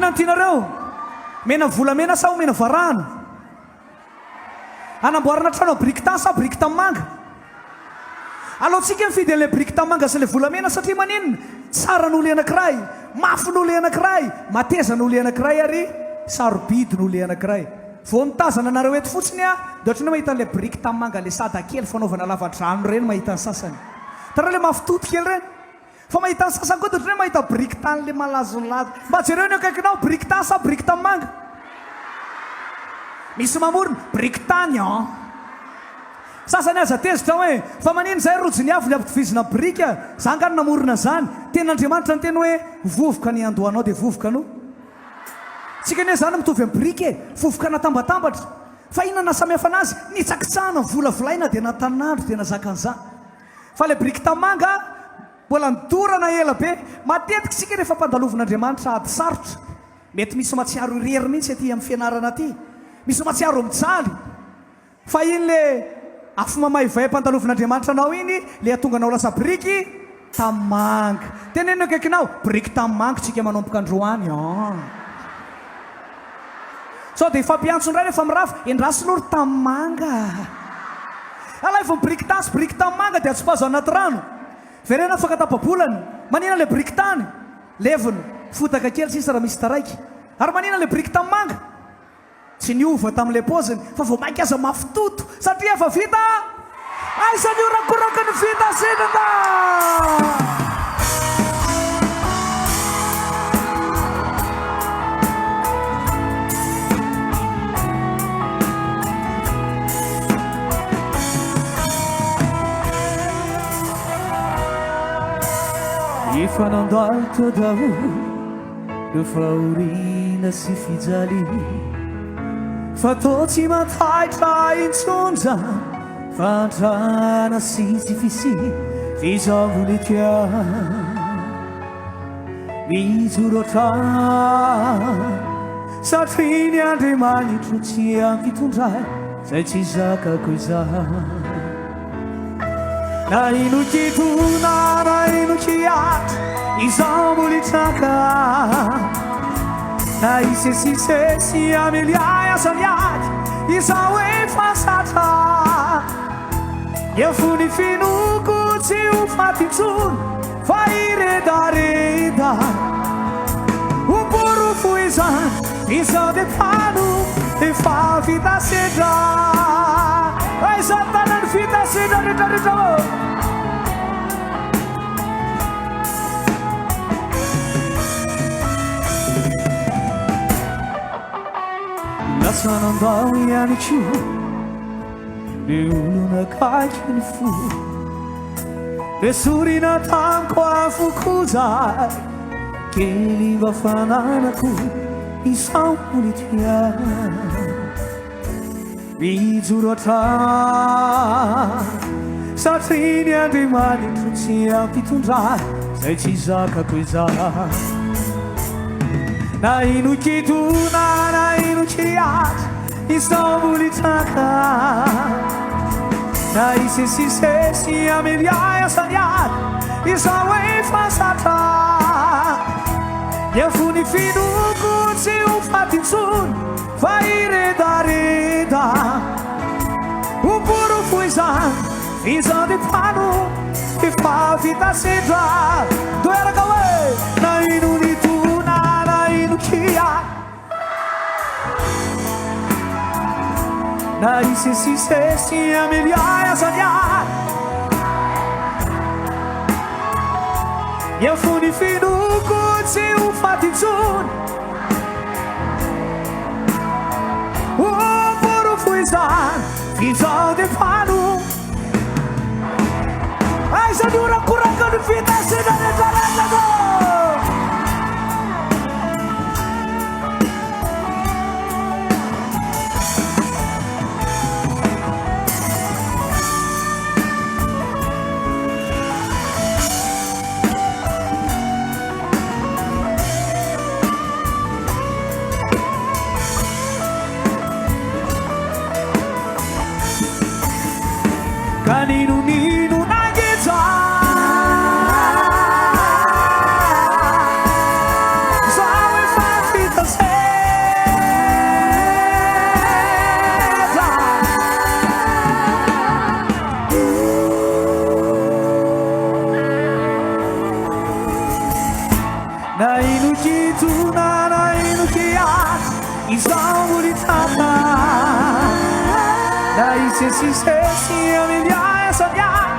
Inona no tianareo? Omena volamena sa omena varahana? Hanamboarana trano biriky tany sa biriky tanimanga? Aleontsika mifidy an'ilay biriky tanimanga sy ilay volamena satria maninona? Tsara noho ilay anankiray, mafy noho ilay anankiray, mateza noho ilay anankiray ary sarobidy noho ilay anankiray. Vao mitazana anareo eto fotsiny aho dia ohatran'ny hoe mahita an'ilay biriky tanimanga ilay sada kely fanaovana lava-drano ireny mahita ny sasany. Hitanareo ilay mafy toto kely ireny? Fa mahita ny sasany koa dia ohatran'ny hoe mahita biriky tany le malazolazo. Mba jereo ny eo akaikinao, biriky tany sa biriky tanimanga? Misy mamorona, biriky tany an! Sasany aza tezitra hoe, fa manino izay rojo ny avy ny ampitovizina biriky a? Za nga no namorona izany? Tenin'Andriamanitra niteny hoe, vovoka ny andohanao dia vovoka no. Tsika anie izany mitovy amin'ny biriky e! Vovoka natambatambatra. Fa inona nahasamihafa anazy? Nitsakitsahana, volavolaina dia natanandro dia nazaka an'izany. Fa ilay biriky tanimanga mbola nodorana ela be. Matetika isika rehefa ampandalovin'Andriamanitra ady sarotra, mety misy mahatsiaro irery mihitsy aty amin'ny fianarana aty, misy mahatsiaro mijaly. Fa iny le afo mamaivay ampandalovin'Andriamanitra anao iny le hahatonga anao lasa biriky tanimanga. Teneno eo akaikinao, biriky tanimanga isika manomboka androany an. Sao dia hifampiantso indray rehefa mirava, endraso aloha ry tanimanga a! Alaivo ny biriky tany sy biriky tanimanga dia atsipazo anaty rano. Vereno afaka tapa-bolana. Manina ilay biriky tany? Levona. Fotaka kely sisa raha misy taraiky. Ary manina ilay biriky tanimanga? Tsy niova tamin'ilay paoziny fa vao mainka aza mafy toto satria efa vita. Aiza ny horakoraky ny vita sidina? Efa nandalo teo daholo ireo fahoriana sy fijaliana Fa toa tsy mataitra intsony zany Fahantrana sy tsy fisiana F'izaho mbola eto ihany Mijoro hatrany Satria ny Andriamanitro tsy hampitondra ahy Izay tsy zakako izany Na inon-kidona na inon-kihatra Izaho mbola hitraka Na hisesisesy hamely ahy aza ny ady Izaho efa zatra Eo ny finoako tsy ho faty intsony Fa hiredareda Ho porofo izany Izaho dia mpano Efa vita sedra Aiza ny tanany vita sedra rehetra rehetra ô Lasa nandao ihany koa Ny olona akaiky ny fo Nesorina tamiko avokoa zay Kely mba fananako Izaho mbola eto ihany Mijoro hatrany Satria ny Andriamanitro tsy hampitondra ahy Izay tsy zakako izany Na inon-kidona na inon-kihatra Izaho mbola hitraka Na hisesisesy hamely ahy aza ny ady Izaho efa zatra Niafo ny finoako tsy ho faty intsony Fa hiredareda Ho porofo izany Izaho dia mpano Efa vita sedra Toeraka hoe Na ino-nidona na ino-kia Na hisesisesy hamely ahy aza ny ady Niafo ny finoako tsy ho faty intsony Ho porofo izany f'izaho dia mpano Aiza ny horakoraka ny vita sy ny retraretrako Ka nino nino nangeja. Izaho mbola hitata. Na hisesisesy amin'ny asany ahy.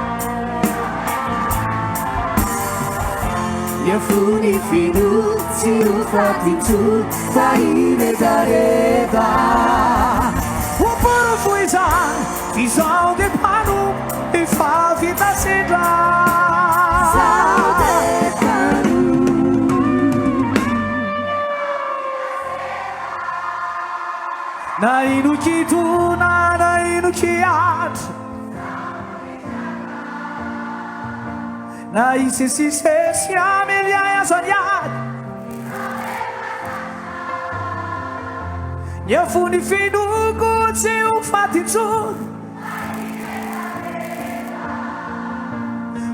Ny fony feno tsy ho faty intsony fa hiredareda. Ho porofo izany f'izaho dia mpanompo efa vita sedra. Izaho dia mpanompo. Na inon-kidona na inon-kihatra. Na hisesisesy hamely ahy aza ny ady. Ny afon'ny finoako tsy ho faty intsony.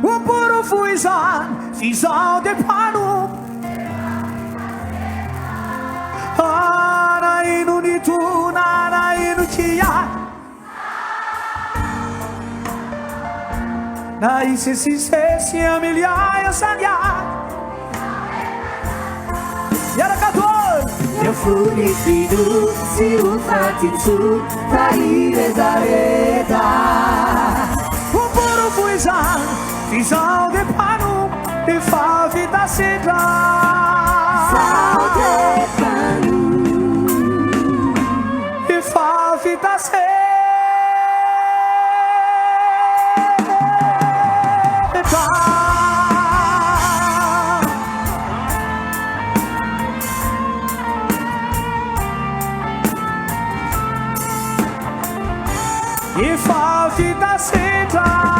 Ho porofo izany f'izaho dia mpanompo. Ah, na inon-itona na inon-kiady. Na hisesisesy hamely ahy aza ny ady. Miaraka daholo! Ny fony fino tsy ho faty intsony fa hiredareda. Ho porofo izany f'izaho dia mpanompo efa vita sedra. Izaho dia mpanompo. Efa vita sedra. Efa vita sedra.